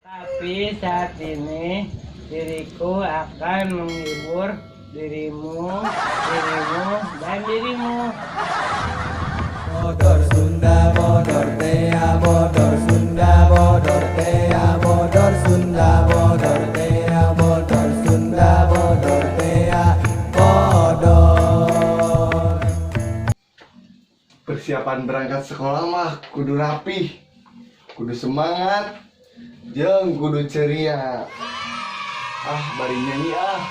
Tapi saat ini diriku akan menghibur dirimu, dirimu, dan dirimu. Bodor Sunda, bodor tea, bodor Sunda, bodor tea, bodor Sunda, bodor tea, bodor Sunda, bodor tea, bodor. Persiapan berangkat sekolah mah kudu rapih, kudu semangat, jeung kudu ceria. Ah, bari nyanyi ah.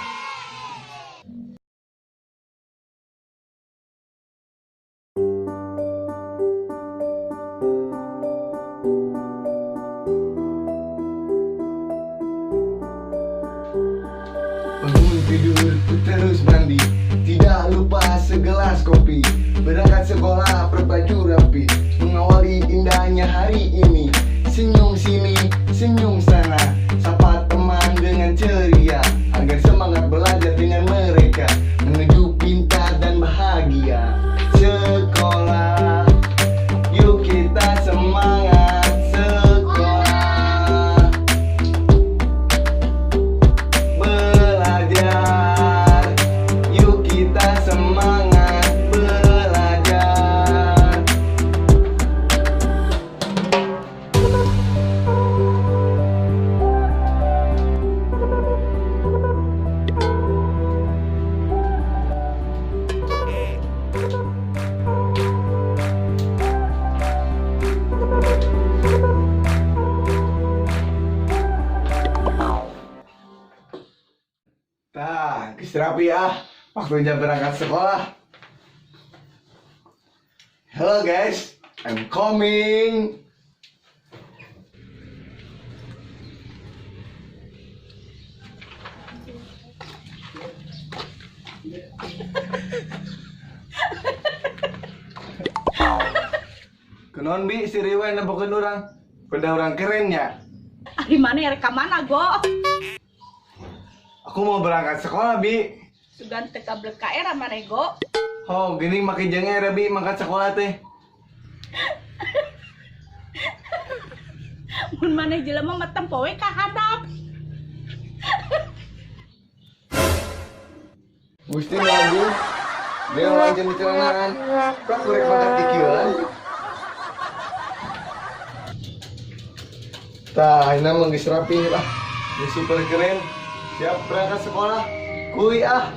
Bangun tidur, terus mandi, tidak lupa segelas kopi. Berangkat sekolah berbaju rapi, mengawali indahnya hari ini. Senyum sini, senyum sana, sapa teman dengan ceria, agar semangat belajar dengan mereka, menuju pintar dan bahagia. Sekolah, yuk kita semangat sekolah. Belajar, yuk kita semangat belajar. Tah, geus rapi ah. Waktunya berangkat sekolah. Hello guys, I'm coming. Kunaon bi si Riwen nempokeun urang? Benda urang kerennya. Ari maneh rek ka mana, Go? Aku mau berangkat sekolah, Bi. Sugan teu kablek ka era maneh, Go. Oh, gini make jeung era Bi mangkat sekolah teh. Mun maneh jelema mah tempo we ka handap. Gusti lagu. Dia lanjut di celanaan. Plak kurek mangkat kikieuan. Tah, ini mah geus rapi lah. Ini super keren. Siap berangkat sekolah. Kuy ah.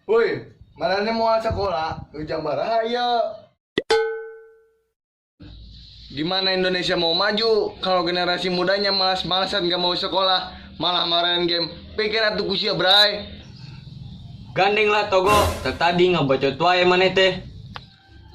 Woi, mana nih mau sekolah? Ujang baraya. Gimana Indonesia mau maju kalau generasi mudanya malas-malasan gak mau sekolah, malah marahin game. Pikir atuh ku sia, Bray. Gandeng lah Togo, tadi ngebacot wae maneh teh.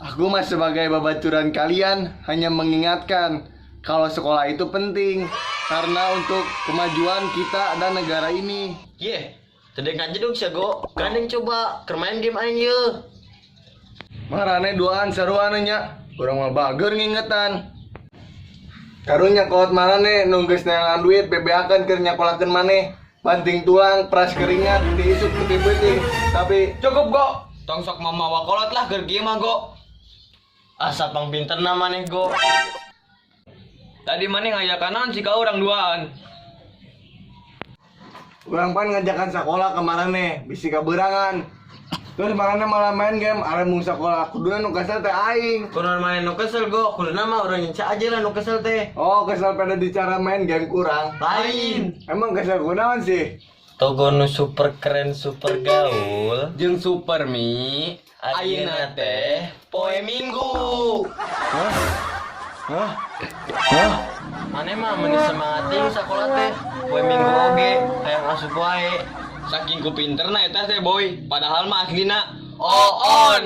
Aku mah sebagai babaturan kalian hanya mengingatkan kalau sekolah itu penting karena untuk kemajuan kita dan negara ini. Ye, tadi ngajedug sia Go. Gandeng coba keur main game aing ye. Marane duaan saruan nya, urang mah bager ngingetan. Karunya kolot marane nu geus neangan duit bebeakan keur nyakolakeun maneh. Banting tulang, peras keringat, diisuk peuting-peuting. Tapi Cukup Go, tong sok mamawa kolot lah keur kieu mah Go. Asa pangpinterna maneh Go. Tadi maneh ngajakan naon sih ka urang duaan? Urang pan ngajakan sekolah ke marane, bisi kaberangan. Terus marane malah main game, arembung sekolah. Kuduna nu kesel teh aing. Kunaon maneh nu kesel Go, kuduna mah urang nyenca aja lah nu kesel teh. Oh, kesel pada di cara main game kurang. Lain. Emang kesel kunaon sih? Togo nu super keren super gaul. Jeung super mi, Ayeuna teh poe Minggu. Hah? Hah? Hah? Maneh mah meuni semangat teuing sakola teh. Poe Minggu oge hayang asup wae. Saking ku pinterna eta teh boy, padahal mah aslina On.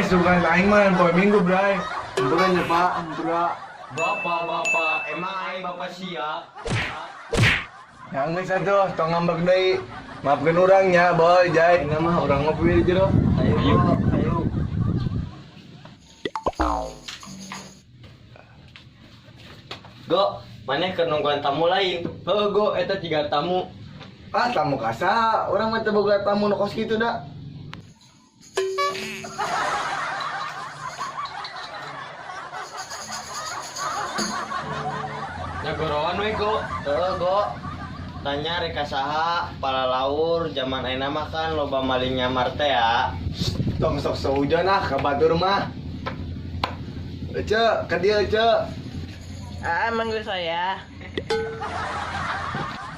Suka aing mah poe Minggu, Bray. Ampura nya, Pak, ampura. Bapak, bapak, emang aing bapak sia. Ya geus atuh, tong ngambek deui. Maafkeun urang nya, boy, jai. Ini mah urang ngopi di jero. Ayo, ayo. Go, maneh keur nungguan tamu lain. Heuh Go, eta jiga tamu. Ah, tamu ka saha, urang mah teu boga tamu nu kos kitu da. Nyagoroan we go. Heeh, Go. Tanya rek ka saha, palalaur zaman ayeuna mah kan loba maling nyamar teh ya. Tong sok seujon ah ka batur mah. Ece, ka dieu Ece. Ah, manggil saya.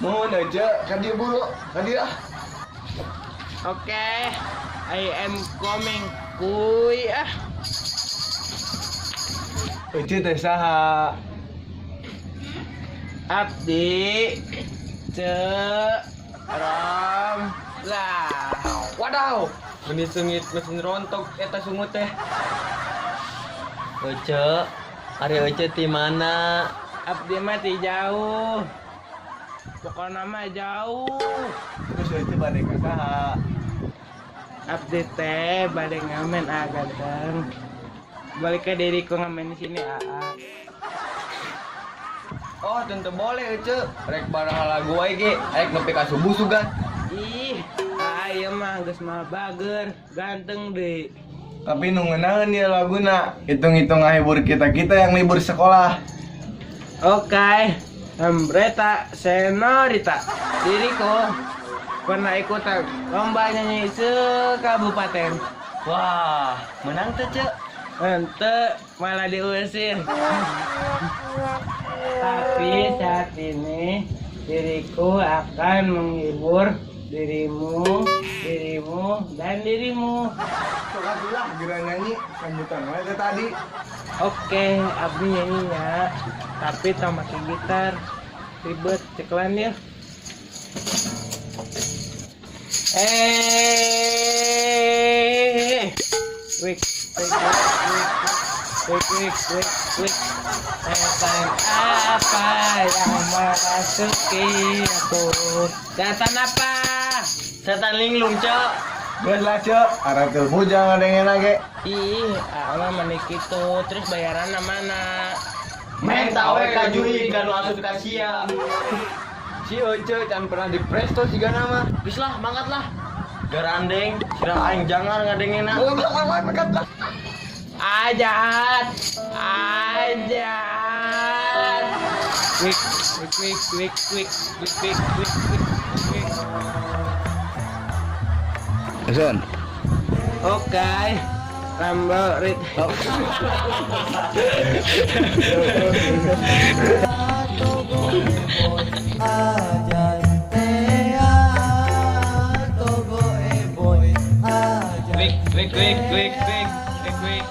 Mohon Ece, ka dieu buru, ka dieu ah. Oke, I am coming. Kuy ah. Ece teh saha? Abdi Ce Rom lah. Wadaw, meni seungit mesin rontok eta sungut teh. Ece, ari Ece ti mana? Abdi mah ti jauh. Pokoknya mah jauh. Terus Ece bade ka saha? Abdi teh bade ngamen ah ganteng. Balik ke diriku ngamen di sini aa. Oh, tentu boleh Ece. Rek barang lagu wae ge, rek nepi ka subuh sugan. Ih, aa ieu mah geus mah bager, ganteng deui. Tapi nu ngeunaheun ieu laguna, hitung-hitung ngahibur kita-kita yang libur sekolah. Oke, Ambreta Senorita, diriku pernah ikutan lomba nyanyi sekabupaten. Wah, menang teh, Cek. Ente malah diusir. Tapi saat ini diriku akan menghibur dirimu, dirimu, dan dirimu. Sok atulah geura nyanyi sambutan wae teh tadi. Oke, abdi nyanyinya, tapi tong pakai gitar. Ribet, cekelan ya. Eh, wik, wik, wik, wik, wik, wik. Setan apa yang merasuki aku? Setan apa? Setan linglung, Cek. Geus lah Cek, aratil bujang ngadengena ge. Ih, Allah manik itu. Terus bayaran mana? Menta we ka jurig ka nu asup ka sia. Si Ece can pernah di presto sigana mah. Geus lah, mangkat lah. Garandeng, sirah aing jangan ngadengena. Goblok mah pekat lah. Ah, jahat. Ah, jahat. Wik, wik, wik, wik, wik, wik, wik, wik, wik, wik. Action. Oke. Rambo Rit. Wik, wik, wik, wik, wik, wik, wik.